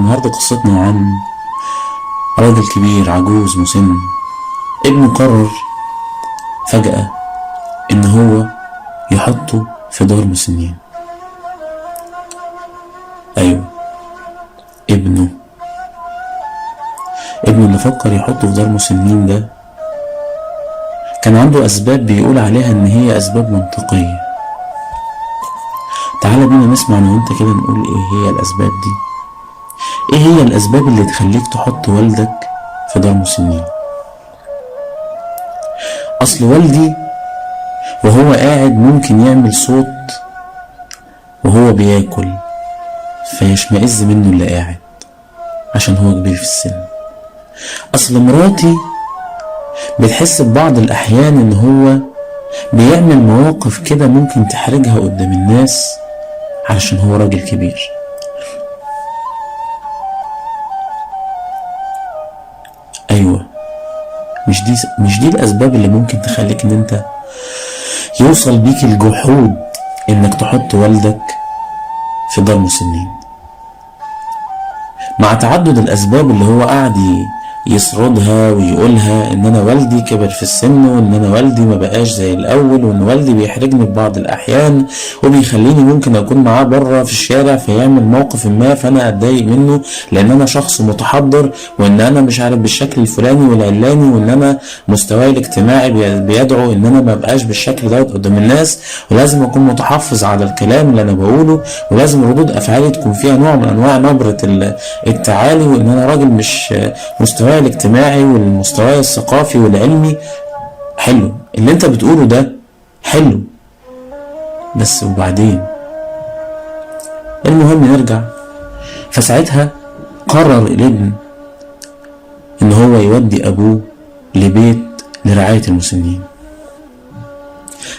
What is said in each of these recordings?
النهاردة قصتنا عن راجل كبير عجوز مسن، ابنه قرر فجأة ان هو يحطه في دار مسنين. ايوه، ابنه اللي فكر يحطه في دار مسنين ده كان عنده اسباب بيقول عليها ان هي اسباب منطقية. تعالى بينا نسمع انا وانت كده نقول ايه هي الاسباب دي، ايه هي الاسباب اللي تخليك تحط والدك في دار مسنين. اصل والدي وهو قاعد ممكن يعمل صوت وهو بياكل فيشمئز منه اللي قاعد عشان هو كبير في السن. اصل مراتي بتحس ببعض الاحيان ان هو بيعمل مواقف كده ممكن تحرجها قدام الناس علشان هو راجل كبير. ايوه، مش دي الاسباب اللي ممكن تخليك ان انت يوصل بيك الجحود انك تحط والدك في دار مسنين. مع تعدد الاسباب اللي هو قاعد يسردها ويقولها ان انا والدي كبر في السن، وان انا والدي ما بقاش زي الاول، وان والدي بيحرجني في بعض الاحيان وبيخليني ممكن اكون معاه بره في الشارع فيعمل موقف ما فانا اتضايق منه لان انا شخص متحضر، وان انا مش عارف بالشكل الفلاني والعلاني، وان انا مستواي الاجتماعي بيدعو ان انا ما بقاش بالشكل دوت قدام الناس، ولازم اكون متحفظ على الكلام اللي انا بقوله، ولازم ردود افعالي تكون فيها نوع من انواع نبرة التعالي، وان انا راجل مش مستواي الاجتماعي والمستوى الثقافي والعلمي. حلو اللي انت بتقوله ده، حلو، بس وبعدين؟ المهم نرجع. فساعتها قرر الابن ان هو يودي ابوه لبيت لرعاية المسنين،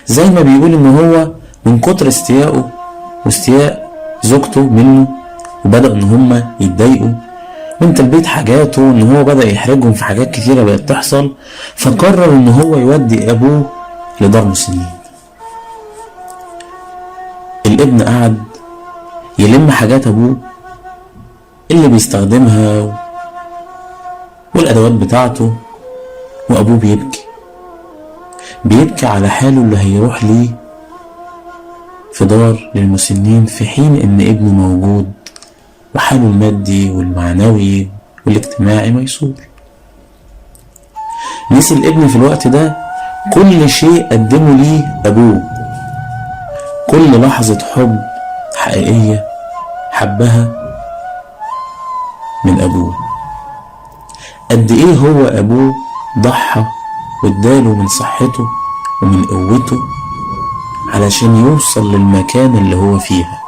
زي ما بيقول ان هو من كتر استيائه واستياء زوجته منه، وبدأوا ان هما يتضايقوا من تلبية حاجاته، ان هو بدأ يحرجهم في حاجات كتيرة بقت تحصل، فقرر ان هو يودي ابوه لدار مسنين. الابن قعد يلم حاجات ابوه اللي بيستخدمها والادوات بتاعته، وابوه بيبكي على حاله اللي هيروح ليه في دار للمسنين، في حين ان ابنه موجود وحاله المادي والمعنوي والاجتماعي ميسور. نسي الابن في الوقت ده كل شيء قدمه ليه أبوه، كل لحظة حب حقيقية حبها من أبوه، قد إيه هو أبوه ضحى واداله من صحته ومن قوته علشان يوصل للمكان اللي هو فيها،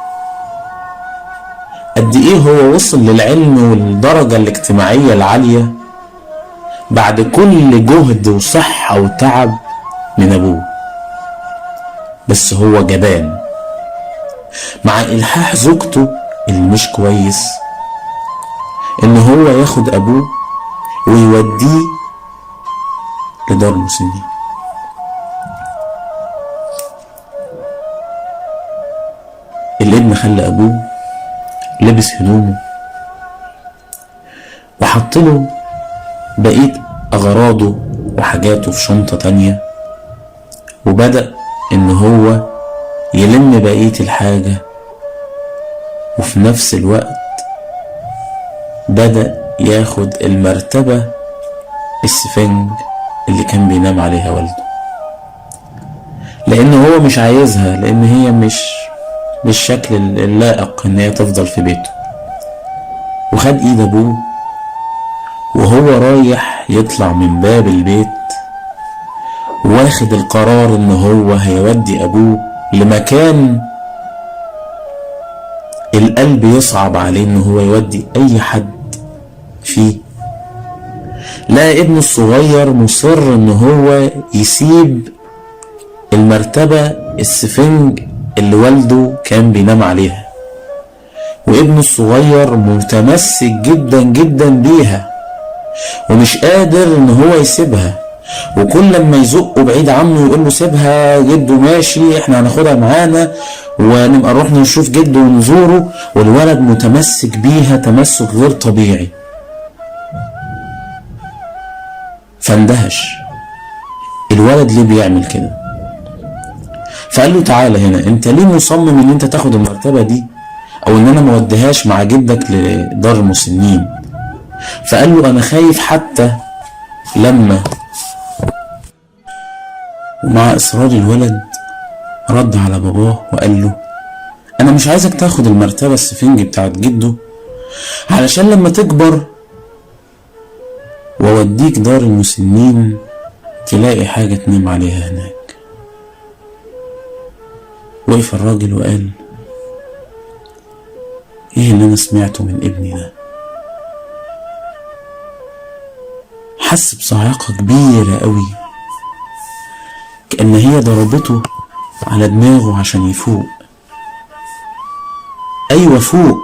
قد ايه هو وصل للعلم والدرجة الاجتماعية العالية بعد كل جهد وصحة وتعب من ابوه. بس هو جبان مع الحاح زوجته اللي مش كويس ان هو ياخد ابوه ويوديه لدار مسنين. الابن خلى ابوه لبس هدومه وحط له بقية أغراضه وحاجاته في شنطة تانية، وبدأ إن هو يلم بقية الحاجة، وفي نفس الوقت بدأ ياخد المرتبة السفنج اللي كان بينام عليها والده، لأن هو مش عايزها، لأن هي مش بالشكل اللائق ان هي تفضل في بيته. وخد ايد ابوه وهو رايح يطلع من باب البيت، واخد القرار ان هو هيودي ابوه لمكان القلب يصعب عليه ان هو يودي اي حد فيه. لا، ابنه الصغير مصر ان هو يسيب المرتبة السفنج اللي والده كان بينام عليها، وابنه الصغير متمسك جدا جدا بيها ومش قادر ان هو يسيبها. وكل لما يزقه بعيد عنه يقول له سيبها جده ماشي، احنا هناخدها معانا ونبقى نروح نشوف جده ونزوره، والولد متمسك بيها تمسك غير طبيعي. فاندهش الولد ليه بيعمل كده، فقال له تعالى هنا، انت ليه مصمم ان انت تاخد المرتبة دي او ان انا ما اوديهاش مع جدك لدار المسنين؟ فقال له انا خايف حتى لما. ومع اصرار الولد رد على باباه وقال له انا مش عايزك تاخد المرتبة السفنج بتاعت جده، علشان لما تكبر ووديك دار المسنين تلاقي حاجة تنام عليها هناك. وقف الراجل وقال ايه اللي انا سمعته من ابني ده؟ حس بصاعقة كبيرة قوي، كأن هي ضربته على دماغه عشان يفوق. ايوه فوق،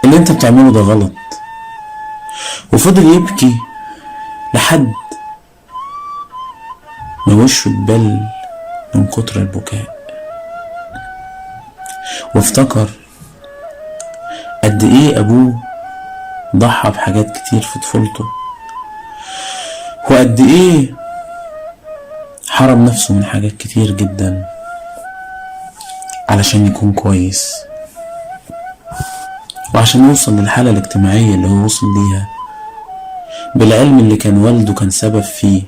اللي انت بتعمله ده غلط. وفضل يبكي لحد ما وشه اتبل من كتر البكاء، وافتكر قد ايه ابوه ضحى بحاجات كتير في طفولته، وقد ايه حرم نفسه من حاجات كتير جدا علشان يكون كويس، وعشان يوصل للحالة الاجتماعية اللي هو وصل ليها بالعلم اللي كان والده كان سبب فيه.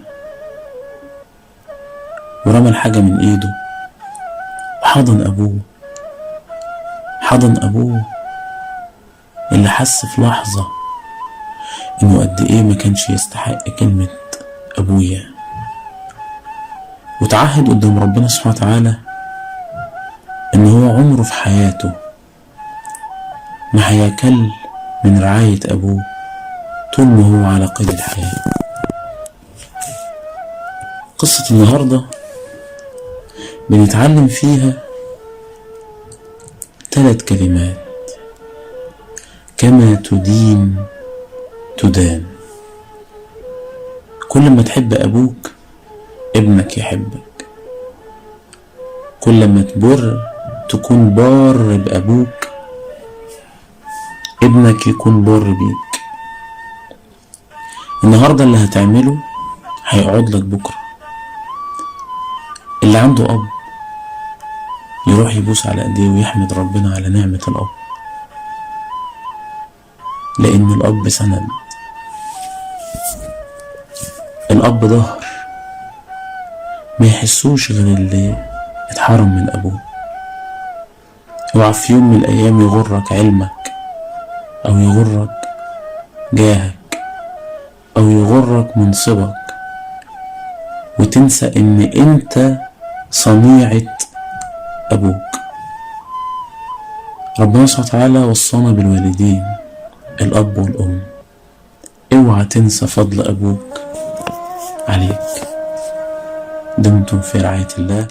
ورمى الحاجة من ايده وحضن ابوه، حضن ابوه اللي حس في لحظة انه قد ايه ما كانش يستحق كلمة ابويا، وتعهد قدام ربنا سبحانه وتعالى ان هو عمره في حياته ما هيكل من رعاية ابوه طول ما هو على قيد الحياة. قصة النهاردة بنتعلم فيها 3 كلمات: كما تدين تدان. كل ما تحب أبوك ابنك يحبك، كل ما تبر تكون بار بأبوك ابنك يكون بار بيك. النهاردة اللي هتعمله هيقعد لك بكرة. اللي عنده أب يروح يبوس على ايديه ويحمد ربنا على نعمة الأب، لأن الأب سند، الأب ظهر، ما يحسوش غير اللي اتحرم من أبوه. اوعى في يوم من الأيام يغرك علمك أو يغرك جاهك أو يغرك منصبك، وتنسى إن أنت صنيعة أبوك. ربنا سبحانه وتعالى وصانا بالوالدين، الأب والأم. اوعى تنسى فضل أبوك عليك. دمتم في رعاية الله.